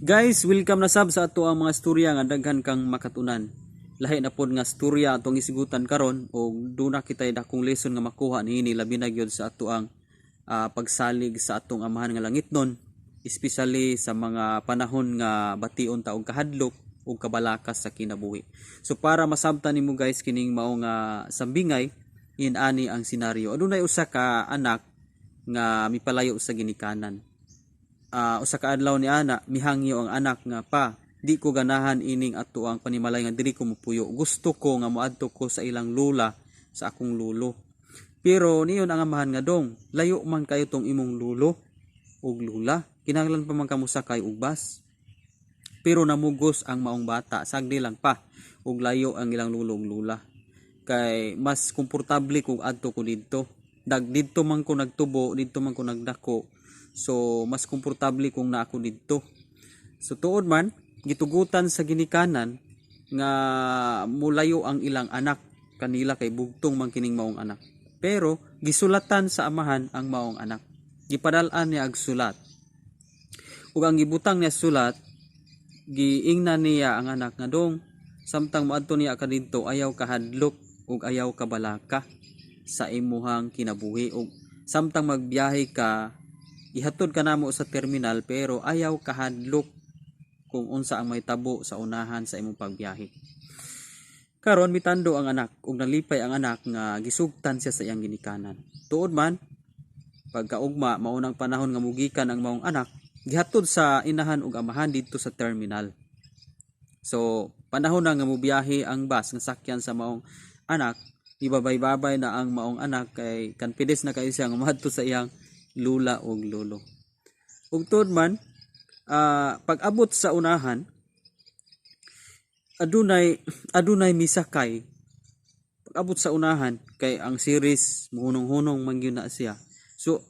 Guys, welcome na sab sa ato ang mga storya nga daghan kang makatunan. Lahi na pod nga storya atong isgutan karon og duna kitay dakong lesson nga makuha niini, labi na gyud sa ato ang pagsalig sa atong Amahan nga langitnon, especially sa mga panahon nga bation ta og kahadlok ug kabalakas sa kinabuhi. So para masabtan nimo, guys, kining mao nga sambingay, inani ang senaryo. Adunay usa ka anak nga mipalayo sa ginikanan. Usa ka adlaw ni ana, mihangyo ang anak nga, "Pa, di ko ganahan ining ato ang panimalay nga diri ko mupuyo. Gusto ko nga moadto ko sa ilang lula, sa akong lulo." Pero niingon ang amahan nga, "Dong, layo man kayo tong imong lulo ug lula, kinahanglan pa man ka mosakay og bus." Pero namugos ang maong bata, "Sagdi lang, pa, ug layo ang ilang lulo ug lula, kay mas komportable kung adto ko didto. Dag didto man ko nagtubo, didto man ko nagdako, so mas komportable kung naa ko didto." So tuod man, gitugutan sa ginikanan nga mulayo ang ilang anak kanila kay bugtong man kining maong anak. Pero gisulatan sa amahan ang maong anak. Gipadal-an niya og sulat. Ug ang gibutang niya sulat, giingnan niya ang anak nga, "Dong, samtang moadto niya ka didto, ayaw kahadlok ug ayaw kabalaka sa imuhang kinabuhi, ug samtang magbiyahe ka, ihatod ka namo sa terminal, pero ayaw kahadlok kung unsa ang mahitabo sa unahan sa imong pagbiyahe." Karon mitando ang anak ug nalipay ang anak nga gisugtan siya sa iyang ginikanan. Tuod man, pagkaugma, maunang panahon nga mugikan ang maong anak, gihatod sa inahan ug amahan didto sa terminal. So, panahon na nga mobiyahe ang bus nga sakyan sa maong anak, ibabay-babay na ang maong anak kay confidence na kayo siya nga moadto sa iyang lula ug lolo. Ug tuod man, pag-abot sa unahan, adunay misakay. Pag-abot sa unahan, kay ang series muhunong-hunong man gyud na siya. So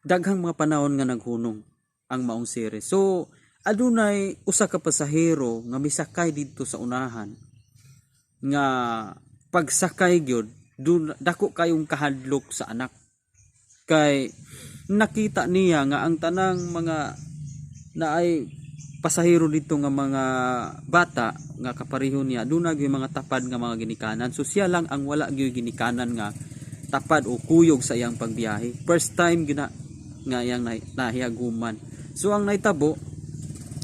daghang mga panahon nga naghunong ang maong series. So adunay usa ka pasahero nga misakay didto sa unahan nga pagsakay gyud dun, dako kayong kahadlok sa anak kay nakita niya nga ang tanang mga naay pasahero dito nga mga bata nga kapareho niya, duna gyud mga tapad nga mga ginikanan. So siya lang ang wala gyud ginikanan nga tapad o kuyog sa iyang pagbiyahe. First time gyud na nga iyang nahiaguman. So ang nahitabo,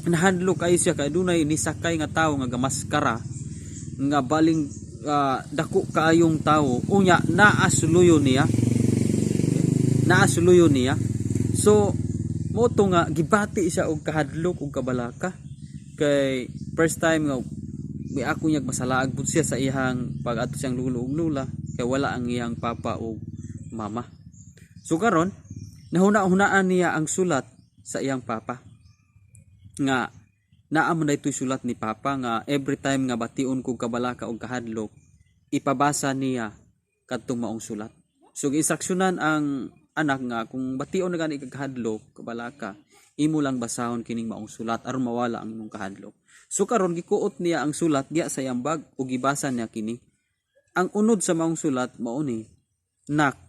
nahadlok kayo siya kay dunay nisakay nga tawo nga gamaskara nga baling dako kaayong tawo, unya naa suluyo niya, naa suluyo niya. So mo to nga gibati siya og kahadlok og kabalaka kay first time nga may ako niya masalaag pud siya sa iyang pag-adto siyang lulo ug lula kay wala ang iyang papa ug mama. So karon, nahuna-hunaan niya ang sulat sa iyang papa nga naa man daytoy sulat ni papa nga every time nga bation kog kabalaka og kahadlok, ipabasa niya kadtong maong sulat. So giinstruksyonan ang anak nga kung bation na gani kag kahadlok, kabalaka, imo lang basahon kining maong sulat aron mawala ang imong kahadlok. So karon, gikuot niya ang sulat diya sa iyang bag ug gibasa niya kini. Ang unod sa maong sulat mao ni, "Nak,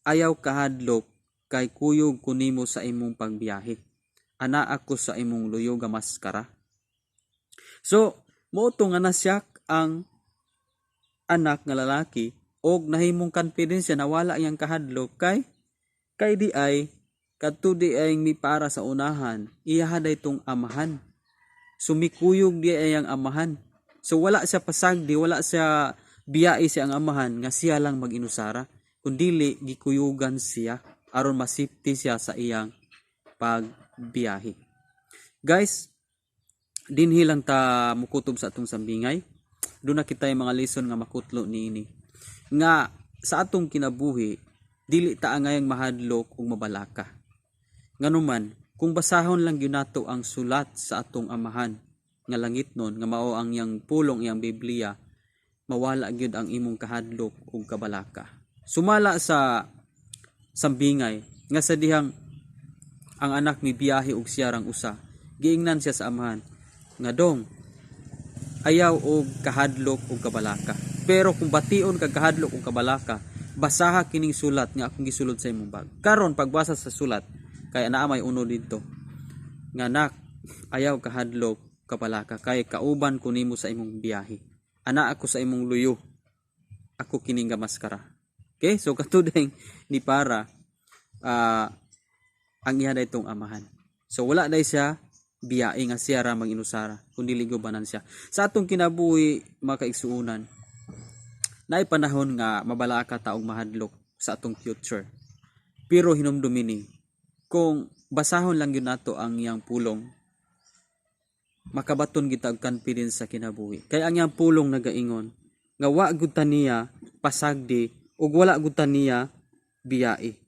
ayaw kahadlok kay kuyog ko nimo sa imong pagbiyahe. Ana ako sa imong luyo ga maskara." So mao to nga nasyak ang anak nga lalaki og nahimong confidence siya, nawala iyang kahadlok kay di ay kadto di ay mipara sa unahan, iyaha tong amahan. Sumikuyog di ay ang amahan. So wala siya pasagdi, wala siya biyai siya ang amahan nga siya lang mag-inusara, kundili gikuyugan siya aron masafety siya sa iyang pagbiyahe. Guys, dinhi lang ta mukutob sa atong sambingay. Duna kitay mga lesson nga makutlo niini nga sa atong kinabuhi, dili ta angayang mahadlok ug mabalaka. Nganuman kung basahon lang gyud nato ang sulat sa atong Amahan nga langitnon nga mao ang iyang pulong, iyang Biblia, mawala gyud ang imong kahadlok ug kabalaka. Sumala sa sambingay nga sa dihang ang anak mibiyahe og siya rang usa, giingnan siya sa amahan nga, "Dong, ayaw og kahadlok og kabalaka, pero kung bation kag kahadlok og kabalaka, basaha kining sulat nga akong gisulod sa imong bag." Karon, pagbasa sa sulat, kay naa may unod didto nga, "Nak, Ayaw kahadlok, kabalaka, kay kauban ko nimo sa imong biyahe. Ana ako sa imong luyo. Ako kining maskara. Okay, so katudeng ni para ang iya itong amahan. So wala dai siya biyae nga siya ra mag-inusara, kun dili gubanan siya. Sa atong kinabuhi, mga kaigsuonan, naay panahon nga mabalaka ta og mahadlok sa atong future. Pero hinumdumi ni, kung basahon lang yun nato ang iyang pulong, makabaton kita og confidence sa kinabuhi. Kay ang iyang pulong nagaingon nga wa gud ta niya pasagdi ug wala gud ta niya biyae.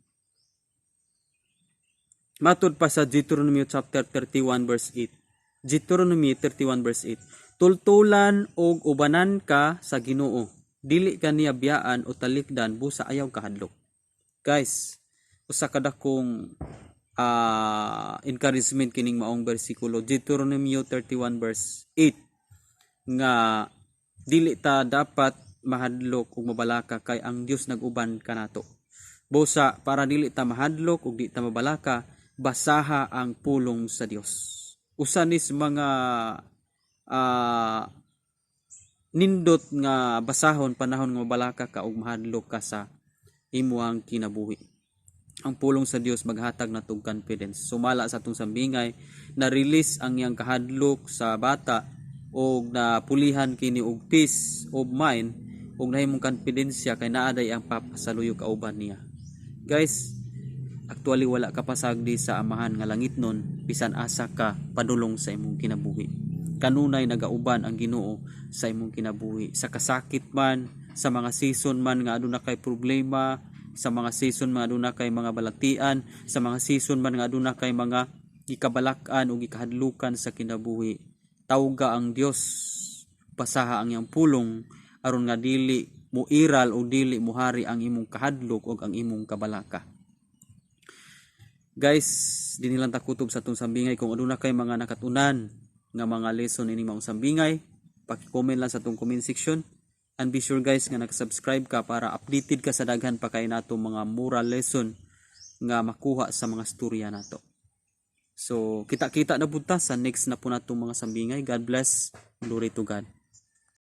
Matud pa sa Deuteronomy chapter 31 verse 8. Deuteronomy 31 verse 8. Tultulan og ubanan ka sa Ginoo. Dili ka niya biyaan o talikdan busa ayaw kahadlok. Guys, usa ka dakong encouragement kining maong bersikulo, Deuteronomy 31 verse 8, nga dili ta dapat mahadlok ug mabalaka kay ang Dios nag-uban kanato. Busa para dili ta mahadlok ug di ta mabalaka, basaha ang pulong sa Dios. Usa nis mga nindot nga basahon panahon nga mabalaka ka ug mahadlok ka sa imuhang kinabuhi. Ang pulong sa Dios maghatag natong confidence. Sumala sa atong sambingay, na release ang iyang kahadlok sa bata og napulihan kini og peace of mind ug nahimong confidence kay naa day ang papa sa luyo kauban niya. Guys, actually wala ka pasagdi sa Amahan nga langitnon bisan asa ka padulong sa imong kinabuhi. Kanunay nagauban ang Ginoo sa imong kinabuhi. Sa kasakit man, sa mga season man nga aduna kay problema, sa mga season man aduna kay mga balatian, sa mga season man nga aduna kay mga gikabalak-an o gikahadlukan sa kinabuhi. Tawga ang Dios, basaha ang iyang pulong aron nga dili mo iral o dili muhari ang imong kahadlok o ang imong kabalaka. Guys, dinhi lang ta kutob sa atong sambingay. Kung aduna kay mga nakatunan nga mga lesson ini maong sambingay, paki-comment lang sa atong comment section. And be sure, guys, nga naka-subscribe ka para updated ka sa daghan pa kay nato mga moral lesson nga makuha sa mga storya nato. So, kita-kita na pud ta sa next na po natong mga sambingay. God bless. Glory to God.